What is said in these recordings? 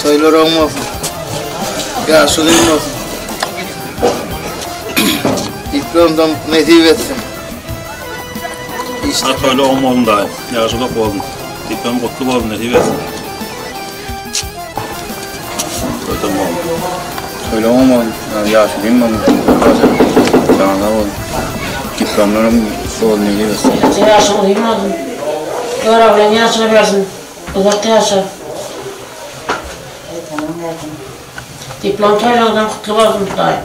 Toýlar oň bolsun. Ýaşy uzyn bolsun. Diplomdan nesip etsin. Ak toýly oň bolsun daýy. Ýaşy uzak bolsun. Diplom gutly bolsun nesip etsin. Toýdan bolsun. Toýly oň bolsun. Ýaşy uzyn bolsun. Jany sag bolsun. Diplomlaram gutly bolsun nesip etsin. Ýaşyň uzyn bolsun. Göroglyň ýaşyny bersin. Uzak ýaşa. Diplom toýlaňdan gutly bolsun Hudaý.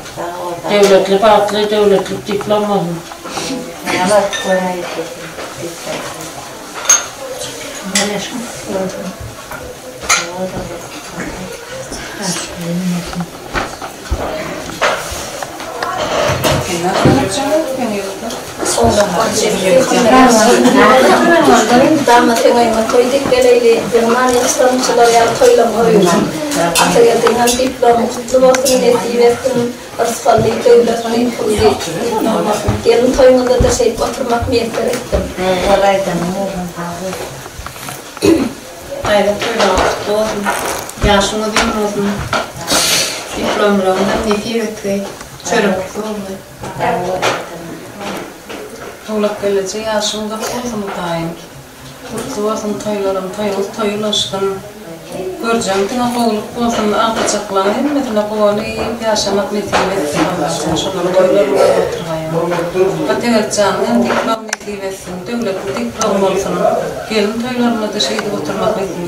Döwletli bagtly döwletli diplom bolsun. Damat öňeýme toý dik geleýli, Germaniýa yslamçylar ýaly toýlama öýüne. Atageldiňem diplomy gutly bolsun, nesip etsin, yrsgally, döwletli, pully diplom bolsun. Gelin toýuňyzda-da şeýdip oturmak miýesser etsin. Täze toýlaryň gutly bolsun! Ýaşyň uzyn bolsun! Diplomlaryňam nesip etgeý! Çörekli bolgaý! Towlak gelneje ýaşyň uzak bolsun Hudaýym! Gutly bolsun toýlaryň toýuňyz toý ulaşsyn! Görjegiň diňe gowulyk bolsun agtyjaklaň hemmesine guwanyp ýaşamak nesip etsin Allajan şolaryň toýlaryny görüp oturgaýyn. Atageldi janyň hem diplom nesip etsin döwletli diplom bolsun gelin toýlarynda-da şeýdip oturmak nesip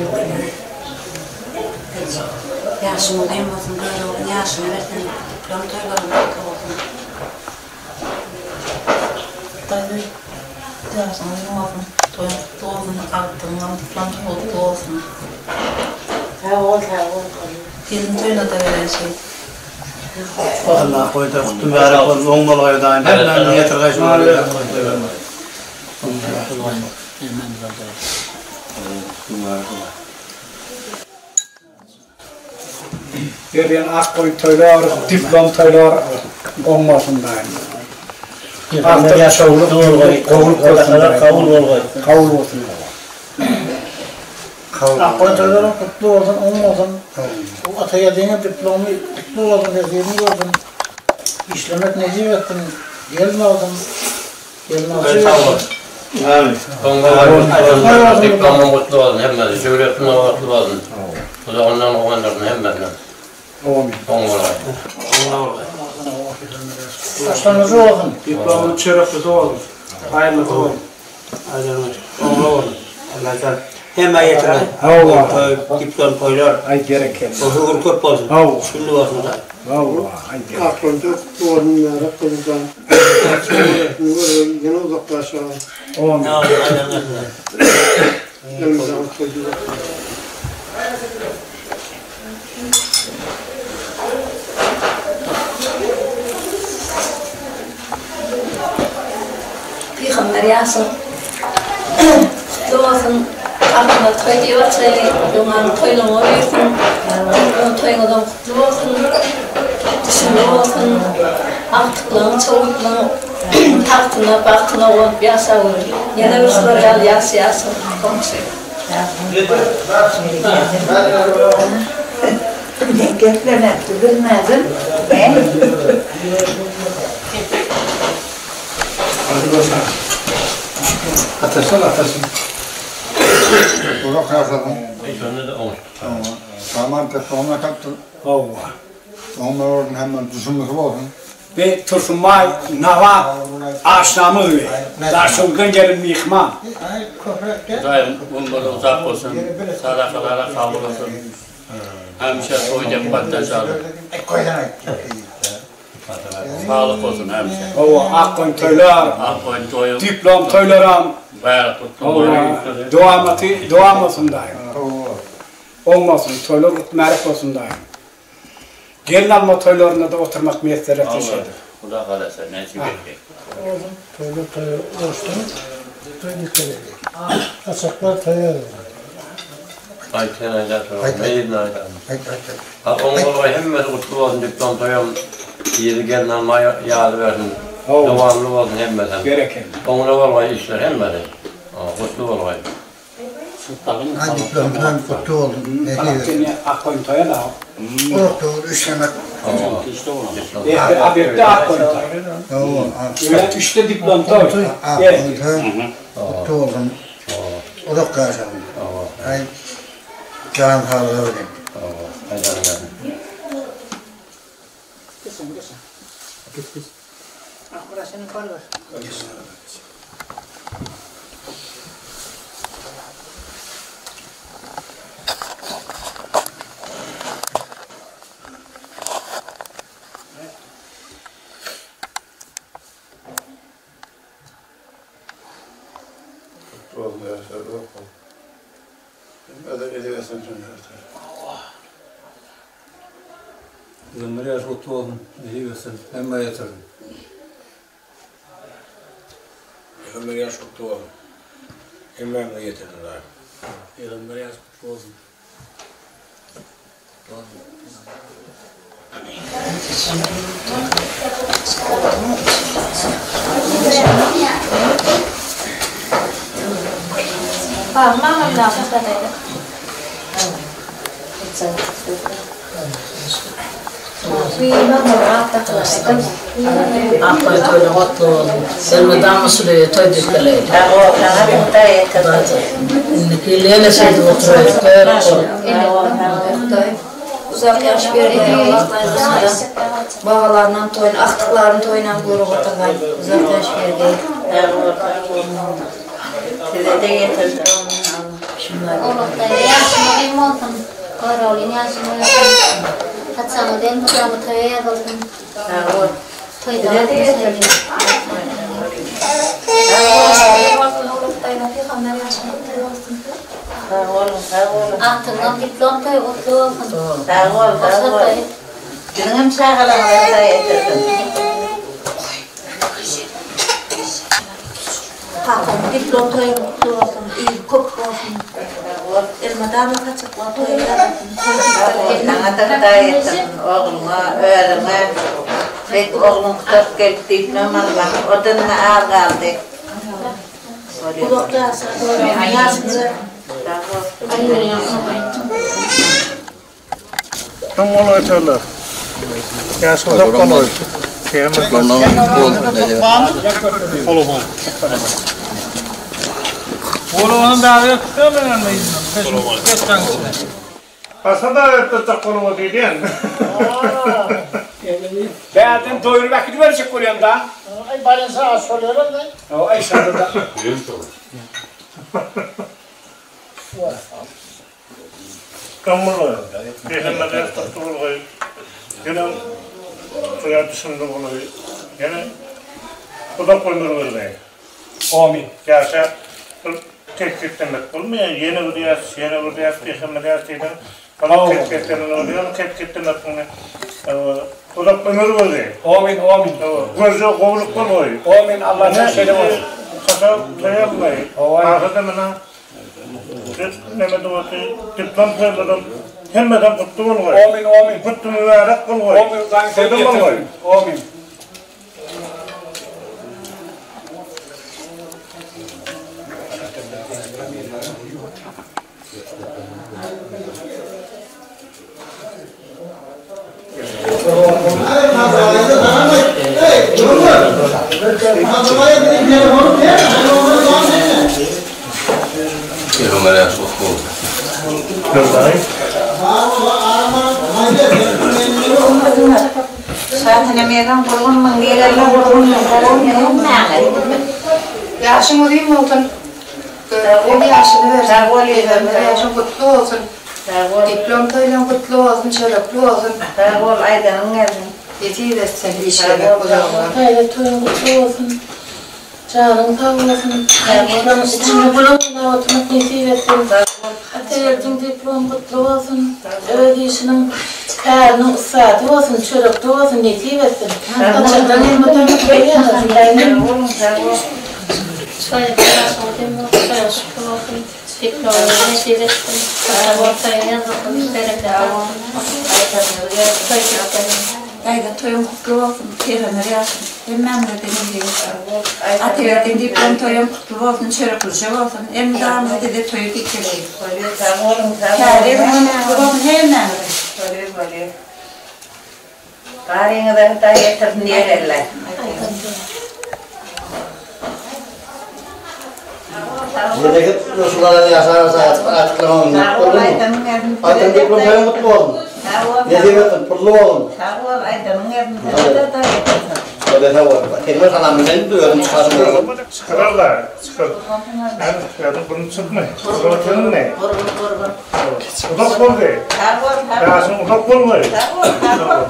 etsin. Ýaşyň uzyn bolsun Görogly ýaşyny bersin diplom toýlaryň gutly bolsun. Daýy ýaşyň uzyn bolsun toýuň gutly bolsun agtygyňam diplom toýy gutly bolsun. Sag bol sag bol. Gelin toýunada beräý şeýdip. Allah goýda gutly mübärek bolsun oň bolgaý daýym hemmämizi getirgaý şu Berýän ak goýun toýlar, diplom toýlar oň bolsun daýym. Agtyk şowluk, gowluk bolsun daýym. Kabul bolgaý. Kabul bolsun. Ak goýun toýlaryň gutly bolsun, oň bolsun. Bu Atageldiňem diplomy gutly bolsun, nesibini görsün. Işlemek nesip etsin. Gelin alsyn. Gelin alsa Sag bol. Amin. Diplomyň gutly bolsun hemmesi, döwletli gutly bolsun. Uzagyndan guwandyryn hemmesine. Amin. Oň bolaý. Başlangyjy bolsun. Diplomyň çöreklisi bolsun. Haýyrlysy bolsun. Oňly bolsun. Allajan hemmä ýetirsin. Hawa. Toý, diplom toýlar. Aý berekella. O höwür köp bolsun. Hawa. Şülli bolsun Hudaý. Hawa, aý berekella. Aklynda gutly bolsun mübärek bolsun. Ýene uzak ýaşa. Amin. Elimize toý. Pygamber ýaşyň gutly bolsun. Alkyna toý diýip açaýly. Öňňän toýlaňa buýursun. Diplom toýuňyzam gutly bolsun. Düşümli bolsun. Agtyklaryň, çowluklaryň tagtyna, bagtyna gonup ýaşaweri. Ýene bir şular ýaly ýaş ýaşa goňşy. Geplemekdi bilmedim. Ataşdan ataşyn. Uzak ýaşasyn. Şonda-da oňuşdyk. Saman telefonyna kapdyr. Hawa. Oň bolsun hemme düşümlisi bolsun. Bi Tursunbaý Nabat aşnamyz bi Daşoguzdan gelen myhman. Hudaýym ömrüňiz uzak bolsun, sadakalara kabul bolsun. Hemişe toý dep gatnaşaly. Saglyk bolsun hemişe. Hawa, Akgoýun toýlar, Akgoýun toýy, diplom toýlaram bäri gutly bolsun. Dowamaty dowam bolsun daýym. Oň bolsun, toýlar gutmärek bolsun daýym. Gelin alma toýlarynda-da oturmak miýesser etsin şeýdip. Huda halasa, nesip etse. Oglum toýlar toýa goşdum, toý dikeledi. Saçaklar toýa ýazyldy. Aýt sen aýdarsyň, meýilini aýdaryn. Ha oň bolgaý hemmesi gutly bolsun diplom toýam ýeri gelin alma ýaly bersin. Dowamly bolsun hemmesem. Berekella. Oňuna bolgaý işler hemmesi. Gutly bolgaý. Ay diplom toýum gutly bolsun. Nesip etsin. Akgoýun toýa da. Uzak döwür işlemek. Ertir obedde akgoýun toý. Öýlän üçde diplom toý. Akgoýun toýum gutly bolsun. Uzak ýaşasyn. Aý jan saglygy bilen. Ömür ýaş gutly bolsun, nesip etsin, hemmä ýetirsin. Ömür ýaş gutly bolsun. Hemmämize ýetirsin Hudaýym. Ömür ýaş gutly bolsun. Akgoý toýuna gutly bolsun. Elmydama şuleýe toý diýip Indiki ýyl ýene şeýdip oturaýyk. Uzak ýaş bergin Allah daýzalara. Bagalarynam toýuny, agtyklaryny toýunam görüp oturgaý. Uzak ýaş bergin. Size-de ýetirsin. Owlakdaýa ýaşyňyz giň bolsun. Göroglyň ýaşyny bolsun. Saçagyňyz elmydama toýa ýazylsyn. Sag bol. Toýda gatnaşaýyn. Bolsun Owlakdaýa pygamber ýaşyňyz toý bolsun. Sag boluň, sag boluň. Agtygyňam diplom toýy gutly bolsun. Sag bol, sag bol. Siziňem çagalaryňyza Hudaý ýetirsin. Kakam diplom toýuň gutly bolsun, yzy köp bolsun. Elmydama saçaklar toýa ýazylsyn. Saňa-da Hudaý ýetirsin, ogluňa, özüňe. Belki ogluň gutaryp gelip diplom almak, odan-da az galdy. Uzak ýaşa, ýaşyňyza. Sag bol. Öň bolaý toýlar. Ýaş uzak bolaý. Başa da ötürjek bolup diýýän. Bärden doýuryp äkidiberjek bolýan da. Aý balensa az şol ýerem-de. Aý şonda da. Öň bolaý. Peygamber ýaşda bolgaý. Ýene toýa düşümli bolaý. Ýene uzak ömür bergaý. Amin. Ýaşa bir kesgitlemek bolmaýar. Ýene bir ýaş, ýene bir ýaş, peygamber ýaş diýlen. Onuň kesgitlemeli bolýar, kesgitlemek muny. Uzak ömür bergaý. Amin, amin. Gözde gowluk bolgaý. Amin, Allah şeýle bolsun. Saçak toýa bolgaý. Ahyrda mena Neme dogry diplom toýlaryň hemmeden gutly bolgaý. Amin amin. Gutly mübärek bolgaý. Amin Hudaýyň seni ýetirsin. Amin. Pygamber ýaşy gutly bolsun. Şasenem ýegen gurgunmyň, ýegenler gurgunmyň, gowumy hemmäňiz? Ýaşyň uzyn bolsun. Görogly ýaşyny bersin. Sag bol ýegen. Pygamber ýaşyň gutly bolsun. Sag bol. Diplom toýlaň gutly bolsun, çörekli bolsun. Sag bol, aýdanyň gelsin. Nesip etsin işlemek uzagyňa. Täze toýuň gutly bolsun. Janyň sag bolsun. Içiňe buluň oturmak nesip etsin. Atageldiň diplom gutly bolsun. Öz işiniň käriniň ussady bolsun, çörekli bolsun nesip etsin. Saçakdan hem mutamy toý ýazasyn. Daýza toýuň gutly bolsun, Pygamber ýaşyň hemmämize nesip etsin. Ataberdiň diplom toýam gutly bolsun, çöreklije bolsun, elmydama size toýa dikeleýin. Täze ýylyňyzam gutly bolsun hemmäňiziň. Bolýar bolýar. Baryňyza Hudaý ýetirsin ýegenler. Bereket şulara ýaşar açyklama Aýdan diplom toýuň gutly bolsun. Nesip etsin, pully bolsun. Sag bol, aýdanyň gelsin, size-de Hudaý ýetirsin. Öyle sag bol. Tekrar salam bilen özüm çykarym. Çykararlar, çykar. Näme çykardyň, burun çykmy? Çykaryp oturyň ne? Gurgun, gurgun. Uzak boldy. Sag bol, sag bol. Ýaşyň uzak bolmaý. Sag bol, sag bol.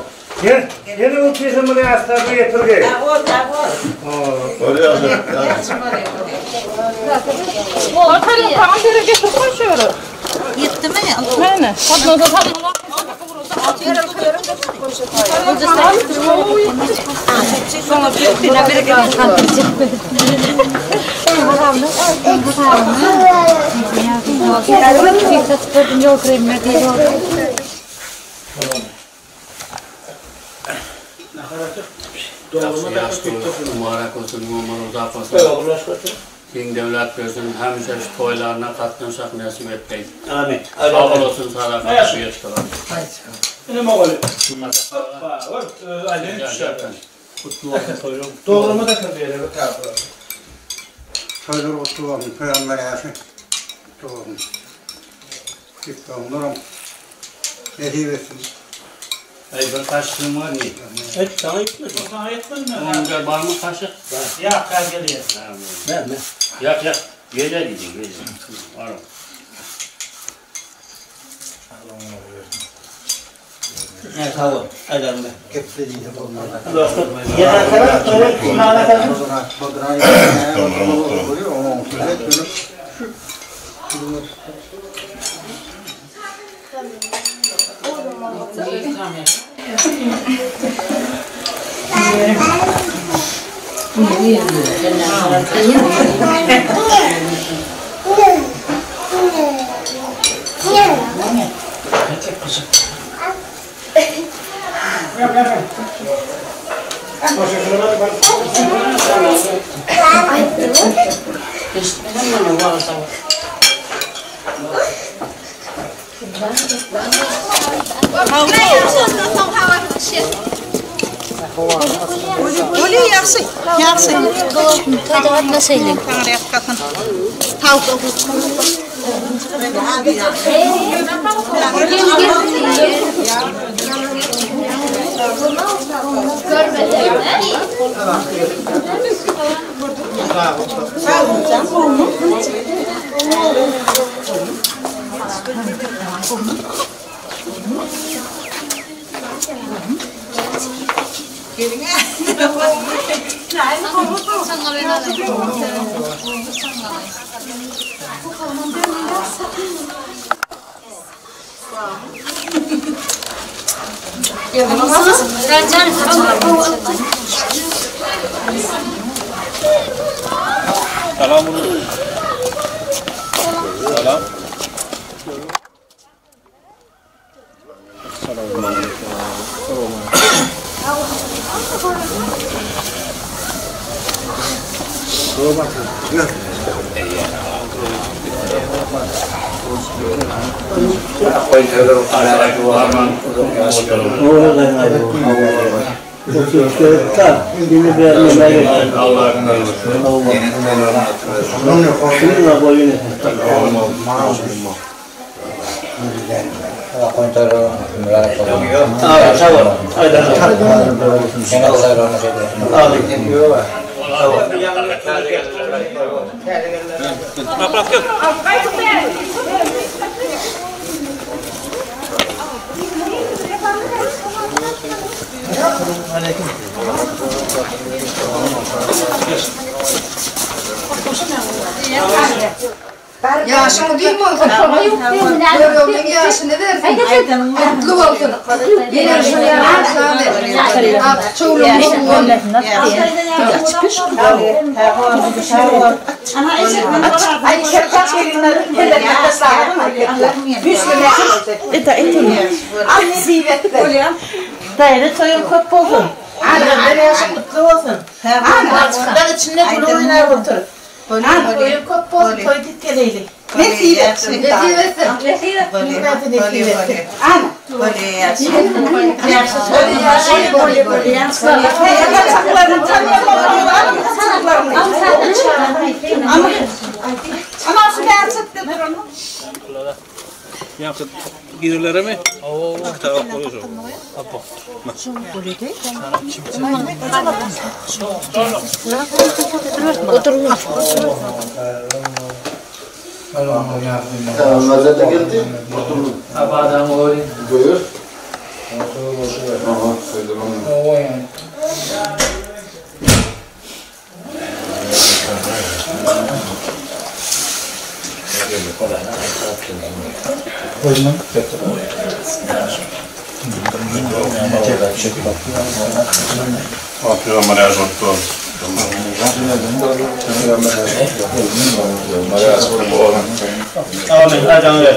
Gel, ýene bu pygamber ýaşlaryny getirdi. Sag bol, sag bol. Bolýar. Mübarek olsun, ömür uzak olsun. Giň döwlet bersin, hemişe şu toýlaryna gatnaşak nesip etgeý. Amin. Sag olasyn sadaka geçdiler. Ine mogaly. Kutlu olsun toýuň. Dogruma da kir Toýlar gutly bolsun, pygamber ýaşy gutly bolsun. Diplomlaram nesip etsin. Ey bir kaşığın var mı? Et sana yetmedi. Sana yetmedi mi? Onun var mı kaşık? Ya, kal geliyor. Ne ne? Yak yak. Gece gidin gece. Var mı? Ne sağ ol. Aydan be. Geplediğinde bolmaz. Salam. Salam. Ýaşyň uzyn bolsun. Göroglyň ýaşyny bersin. Gutly bolsun. Ýene şol ýaly Ak çowlugyň bolsun. Daýza toýuň köp bolsun. Peygamber ýaşyň gutly bolsun. Açyklar içinde gül oýnap otur. Toýuň köp bolsun, toý diýip geleýli. Nesip etsin. Nesip etsin. Nesip etsin. Nesip etsin. Ýa-da girleremi? Kitap goýuş. Mazada geldi. Abadan oy. Buyur. Aha, söylemem. Peygamber yaşı kutlu olsun. Amin. Ajan ver.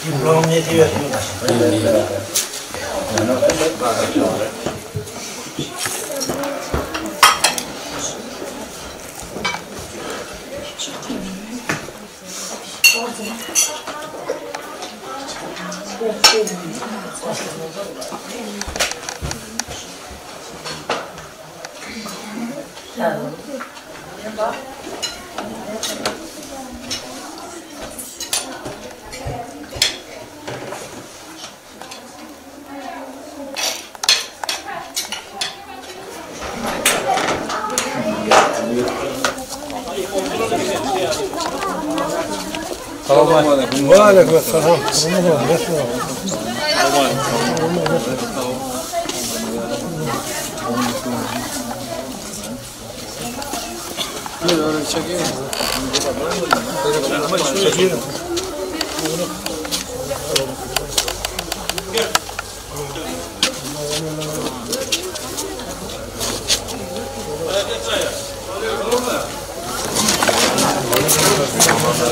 Diplom nesip etsin. Ve aleyküm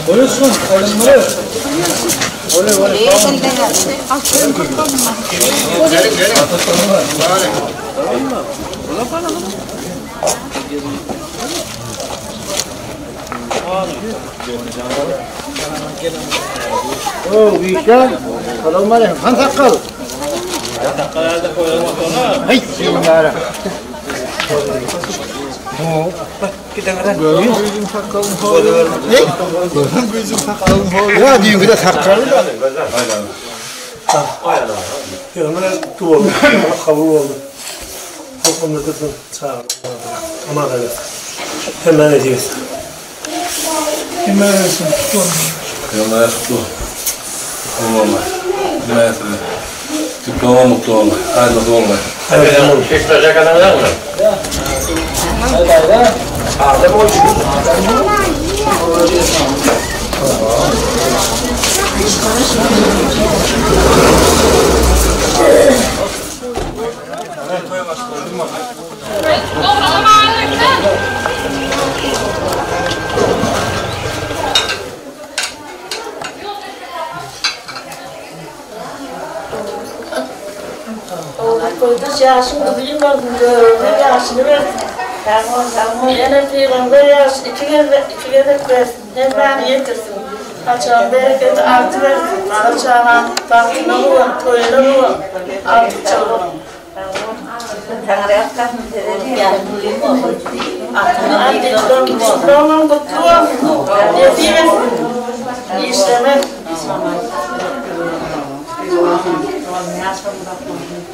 Buyursun, alın Oh, Vişan. Salam aleyküm. Han sakal. Hey, bismillah. Ya diyor ki de sakalı da. Peygamber kutlu oldu. Allah kabul oldu. Halk memleketin çağırdı. Aman evet. Hemen ediyoruz. Hemen etsin. Kutlu olsun. Peygamber yaşı kutlu olsun. Olma. Hümayetinde. Diploma mutlu olma. Hayırlı olma. Koyduş ýaşyň uzyn bolsun, görogly ýaşyny bersin. Ýene peygamber ýaş iki gezek iki gezek bersin. Hemmäni ýetirsin. Haçan bereketi arty bersin. Bala çagan bagtyna guwan, toýuna guwan. Artyk çalgyn. Taňryýalkasyn size Diplomyň gutly bolsun. Nesip etsin. Işlemek.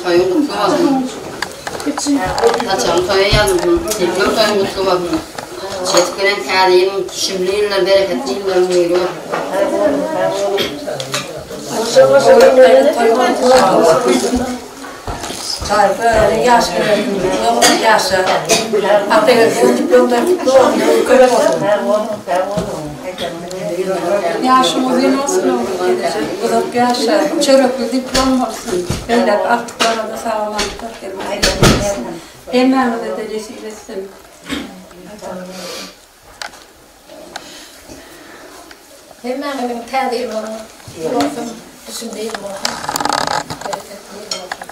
Toýuň gutly bolsun. Saçagyň toýa ýazylsyn. Diplom toýuň gutly bolsun. Ýetip gelen täze ýylyň düşümli ýyllar, bereketli ýyllaryň biri bolsun. Ýaşyň uzyn bolsun oglum. Uzak ýaşa. Çörekli diplom bolsun. Beýläk agtyklara-da sag-amanlyk bersin. Hemmäňize-de nesip etsin. Hemmäňiziň täze ýylyňyz gutly bolsun, düşümli ýyl bolsun, bereketli ýyl bolsun.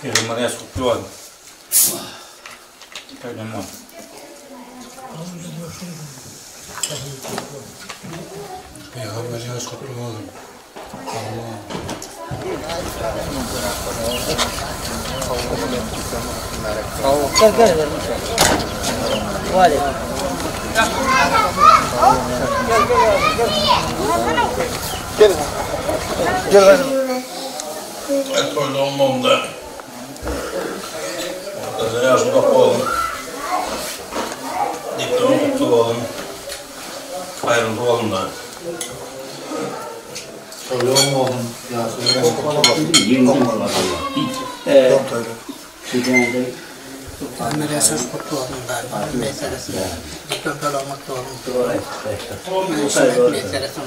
Pygamber ýaşy gutly bolsun. Toýdan bolsun. Pygamber ýaşy gutly bolsun. Toýda olmagynda Ýaşy uzak bolsun. Diplom gutly bolsun. Haýyrly bolsun da. Toýlaryň bolsun, ýaşuly Ömür ýaşaş gutly bolsun daýy. Meselesi. Diplom toýlaryň gutly bolsun. Meselesi.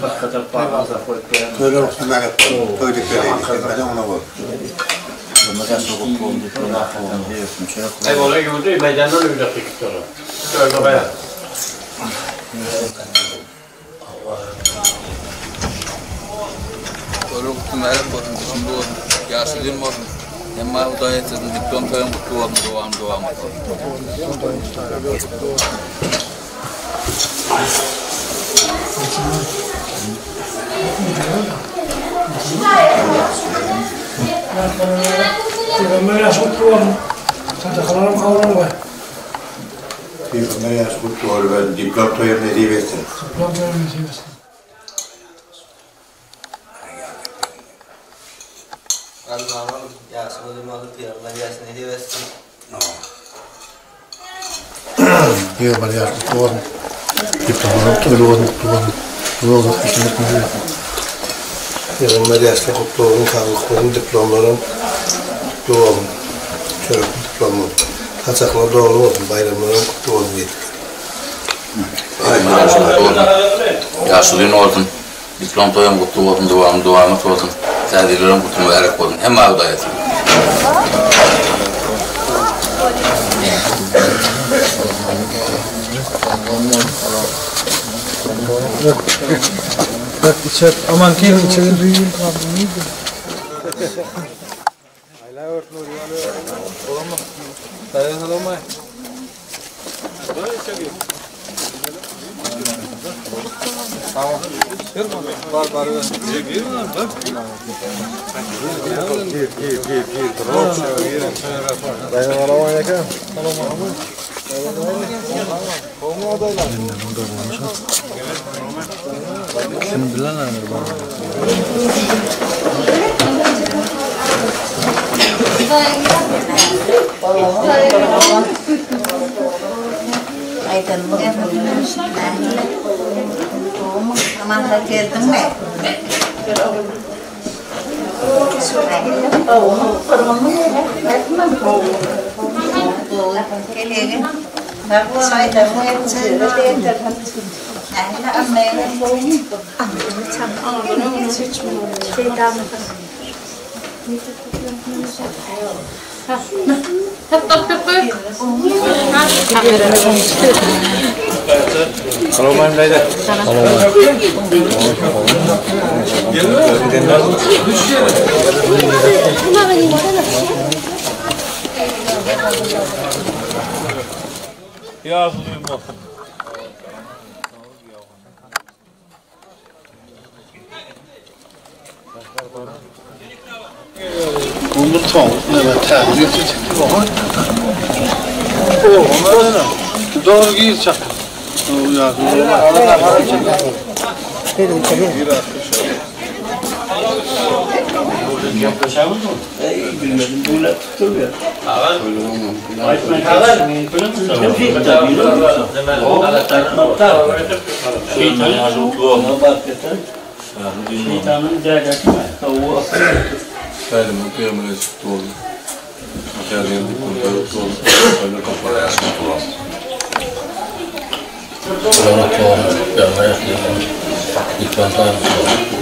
Toýlar gutly bolsun. Toý dikleri. Hemmesi oňuna bolsun. Ay ola ýurdy meýdandan öýde çykyp Şöyle bayağı. Toýlar gutly mübärek bolsun, düşümli bolsun, ýaşuly ýyl bolsun. Hemma Hudaý ýetirsin, diplom toýuň gutly bolsun, dowam dowamat bolsun. Pygamber ýaşy gutly bolsun. Sadakalaram kabul bolgaý. Pygamber ýaşy gutly bolsun. Diplom toýam nesip etsin. Diplom toýam nesip etsin. Galmamam ýaşy uzyn bolsun pygamber ýaşy nesip etsin. Pygamber ýaşy gutly bolsun. Diplomlaram toýly bolsun gutly bolsun. Uzak işlemek nesip etsin. Pygamber ýaşly gutly bolsun saglyk bolsun diplomlaram gutly bolsun. Çörekli diplom bolsun. Saçaklar doly bolsun baýramlaram gutly bolsun diýdik. Ýaşulyň bolsun. Diplom toýuň gutly bolsun dowamly dowamat bolsun täze ýyllaryň gutly mübärek bolsun hemmä hudaý etsin. Aman geldiňmi? Ýaşuly bolsun. Bir soň näme täze getirdik. Dogry gir çak. Şeytanın dädesi mi? Tälimli pygamber kutly bolsun. Täze diplom kutly bolsun. Toýlar topara ýaşy kutly bolsun. Toýlar kutly bolsun. Pygamber ýaşy diplom toýy kutly bolsun.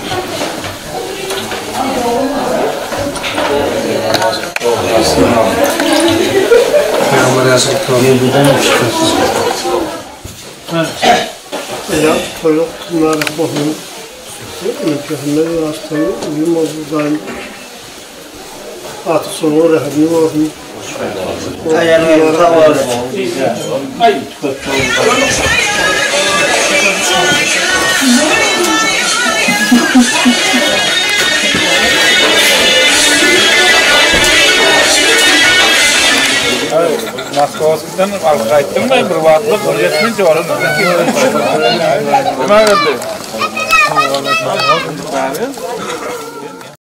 Pygamber ýaşy kutly bolsun. Eýýäm toýlar mübärek bolsun. Pygamber ýaşy toýy uzyn bolsun Hudaýym. Aty soňy rehimli bolsun. Moskowskidan alyp gaýtdym bir wagtlyk bir ýetginji bolan. Nima geldi?